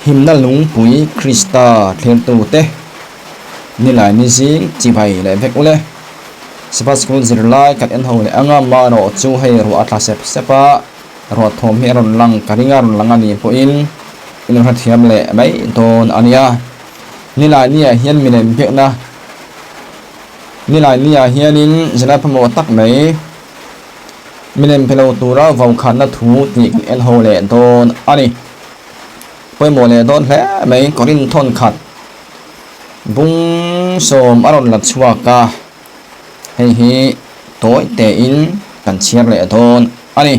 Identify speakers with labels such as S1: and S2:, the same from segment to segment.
S1: Himna lungpui Krista thlirtute nilai ni zing chibai leh vek ule. Sabbath School zirlai kan en ho leh anga marawh chu hei ruah a tla sep sep a, ruah thawm hi a rawn lang ka ring a rawn lang a nih pawhin in rawn hrethiam leh mai dawn a nia. Nilai niah hian milem biakna Nilai niah hianin zirlai pawimawh tak mai milem pe lo tura vokhanna thu tih kan en ho leh dawn a ni. Pawimawh leh dawn hle mai Korin thawn khat bung sawm a rawn la chhuak a, hei hi tawi tein kan chhiar leh dawn a ni.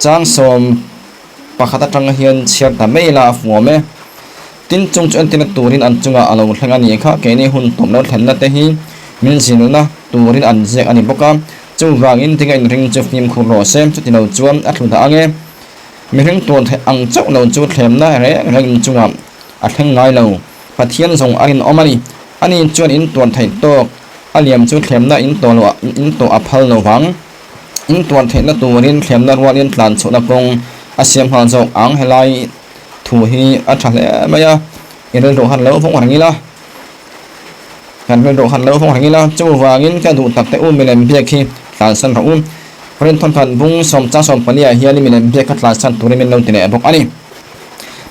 S1: Chang sawm pakhat atang hian chhiar ta mai ila a fuam e. Tin chung chu entirna turin an chungah a lo thleng a nih kha, keini hun tawm lo thlenna te hi min zilhna turin an ziak a ni bawk a, chuvangin tinga inring chu fimkhur rawh se, chuti lo chuan a thlu dah ang e. Mihring tuan theih ang chauh lo chu thlemna reng reng in chungah a thleng ngai lo. Pathian zawng a rinawm a ni. Ani chuan in tuan theih tawk a liam chu thlemna in tawh loh in tawh a phal lo vang. In tuan theihna turin thlemna rualin tlan chhuahna kawng a siam nghal zawk ang. Helai thu hi a tha hle mai a, i rilru han lo vawng reng ila. Kan rilru han lo vawng reng ila, chuvangin ka duh tak te u milem biak hi tlansan rawh u. Rinthawm khat bung sawmchang sawmpali ah hian milem biak kha tlansan turin min lo ti leh bawk a ni.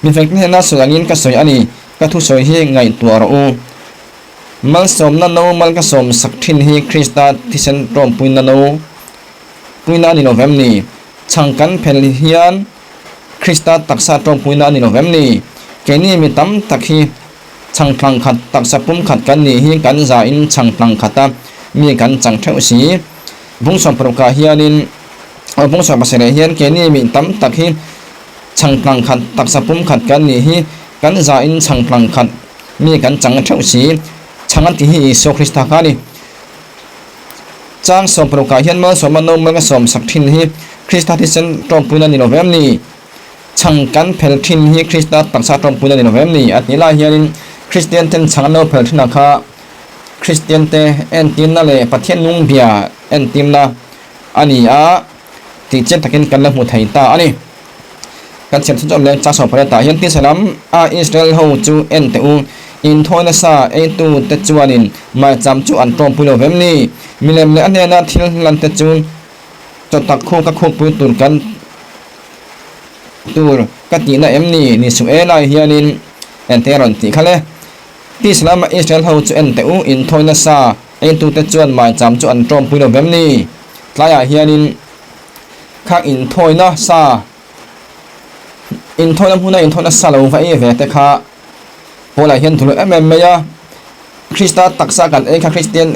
S1: Mi fekte hnena sawi angin ka sawi a ni, ka thusawi hi ngaihtuah rawh u. Malsawmna no mal ka sawm sak thin hi Krista thisen tawmpuina no puina a ni lo vem ni? Chhang kan phel hian Krista taksa tawmpuina a ni lo vem ni? Keini mi tam tak hi Chhang tlang khat taksa pum khat kan nih hi kan za in chhang tlang khat a mi kan chang theuh si. Bung sawmparukah hianin aw bung sawmpasarih hian keini mi tam tak hi chhang tlang khat taksa pum khat kan nih hi kan za in chhang tlang khat mi kan chang theuh si. Chhang an tih hi Isua Krista kha a ni. Chang sawmparukah hian malsawma no mal ka sawmsak thin hi Krista thisen tawmpuina ni lo vem ni? Chhang kan phel thin hi Krista taksa tawmpui na ni lo vem ni? A tih lai hianin Kristian ten chhang an lo phel thin a kha Kristian te entirna leh Pathian nung bia entirna a ni a tih chiang takin kan la hmu thei ta a ni. Kan chhiar chhunzawm leh chang sawmpariat tah hian Tisa lam a Israel ho chu en teh u, inthawina sa eitu te chuanin maicham chu an tawmpui lo vem ni? Milem leh a hnena thil hlan te chu chawtak khu ka khukpui tur kan Tur ka tihna em ni? Ni suh e lai hianin ente a rawn tih kha le. Tisa lama Israel ho chu en teh u, inthawi nasa entute chuan maicham chu an tawmpui lo vem ni? Tlaiah hianin khang inthawi nasa, inthawina hmuna inthawi nasa lo va ei ve te kha Paula hian thulh em em mai a. Krista taksa kan ei kha Kristian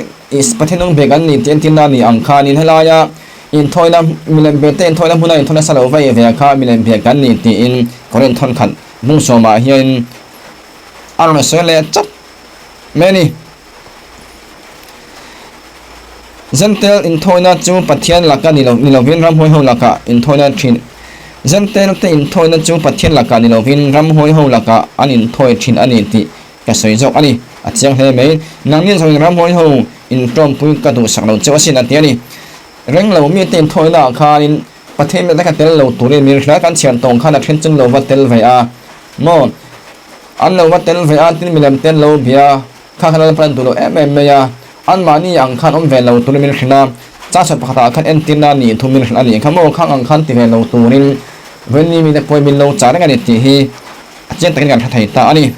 S1: Pathian nung ve kan ni tih entirna a ni ang khanin helaia inthawina milem ve te inthawina hmuna inthawina sa lo va ei ve kha milem ve kan ni tiin Korinth thawnkhat bung sawmah hian a rawn sawi leh chat mai a ni. Zentel inthawina chu Pathian laka ni lo ni lovin ramhuai ho lakah inthawina thin Zentel te inthawina chu Pathian lakah ni lovin ramhuai ho lakah an inthawi thin a ni tih Ka sawi zawk a ni. A chiang hle mai. Nangni zawng in ramhuai ho in tawmpui ka duhsak lo cheu asin a ti a ni. Reng lo mite in thawina ah khanin Pathian mite kha tel lo turin min hria kan chhiar tawng khan a then chun lo va tel ve a maw? An lo va tel ve a tin milem te an lo bia kha khan Lalpan an duh lo em em mai a. Anmahni ang khan awm ve lo turin min hrilh a. Changchhuat pakhat ah khan entirna nih thu min hrilh a nih kha maw? Khang ang khan ti ve lo turin Vawini mite pawhin min lo chah reng a ni tih hi A chiang takin kan hre thei ta a ni.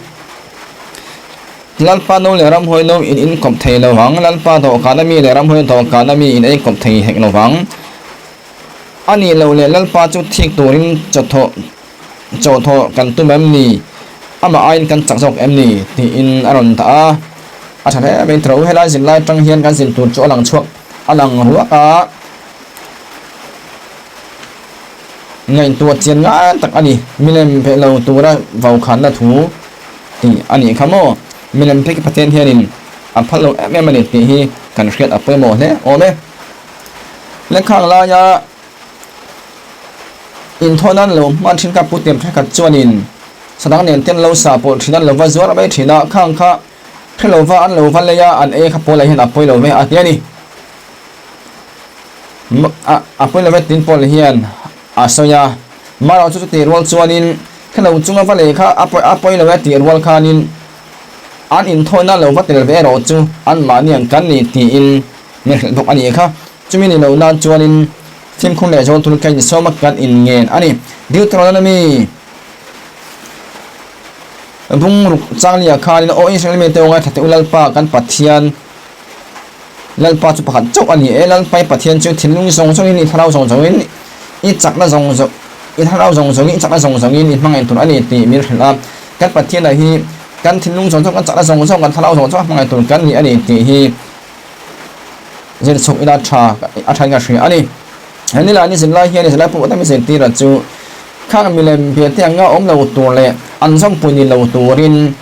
S1: Lalpa no leh ramhuai no in inkawp thei lo vang, Lalpa dawhkan ami leh ramhuai dawhkan ami in einkawp thei hek lo vang. A nih loh leh Lalpa chu thik turin chawthawh chawhthawh kan tum em ni? Amah aiin kan chak zawk em ni? tiin a rawn dah a. A tha hle mai tro. Helai zirlai atang hian kan zir tur chu a lang chhuak a lang ruak a. Ngaihtuah chian ngai tak a ni. Milem peh lo tura vokhanna thu tih a nih kha maw? Milem phei khi Pathian hianin a phal lo em em a ni tih hi kan hriat a pawimawh hle awm e. Lenkhang laia inthawh nan lo hman thin kha Pu Tiamthekhat chuanin sadang nen ten lo sa pawlh thin an lo va zuar mai thin a, khang kha hre lo va an lo va lei a, an ei kha pawlah hian a pawi lo ve a ti a ni. A pawi lo ve tin Paul hian a sawi a, Marawh chu chutih rual chuanin. Helo chunga va lei kha a pawi lo e tih rual khanin an inthawina lo va tel ve erawh chu anmahni ang kan ni tiin min hrilh bawk a nih kha. Chumi ni loh nan chuanin fimkhur leh zawl tur ka insawm a kan inngen a ni. Deuteronomy Bungruk changlia khanin Aw Israel mite aw ngaithla teh u Lalpa kan Pathian Lalpa chu pakhat chauh a ni e, Lalpa i Pathian chu thinlung zawng zawngin i thlarau zawng zawngin i chakna zawng zawng i thlarau zawng zawngin i chakna zawng zawngin i hmangaih tur a ni tih min hrilh a. Kan Pathianah hi kan thinlung zawng zawng kan chakna zawng zawng kan thlarau zawng zawng a hmangaih tur kan ni a ni tih hi zir chhuk ila tha a thain ka hria a ni. He nilai ni zirlai hian zirlai pawimawh tak min zirtir a chu khang milem biate anga awm lo tur leh an zawmpui ni lo turin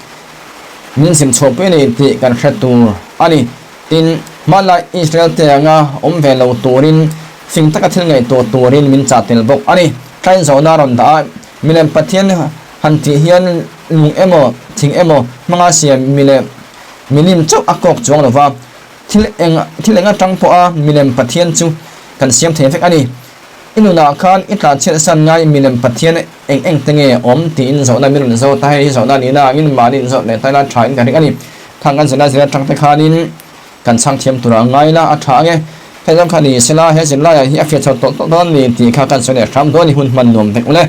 S1: Min zim chhuahpui a ni tih kan hre tur a ni. Tin, hmanlai Israel te anga awm ve lo turin fing taka thil ngaihtuah turin min chah tel bawk a ni. Tlain zawhna a rawn dah a, milem Pathian han tih hian lung emaw, thing emaw hmanga siam milem milim chauh a kawk chuang lo va, thil eng thil eng atang pawha milem Pathian chu kan siam thei vek a ni. I nunah khan i tlanchhiat san ngai milem Pathian eng eng te nge awm tiin zawhna min rawn zawt a, hei hi zawhna nihna angin mahni inzawt leh taila tha in ka ring a ni. Khang kan zirlai zir atang te khanin kan chhang thiam turah ngai ila a tha ang e. Hei zawng kha ni sela he zirlaiah hi a fiah chho tawh tawh dawn a ni tih kha kan sawi leh hram dawn a ni hun hman nuam vek ule.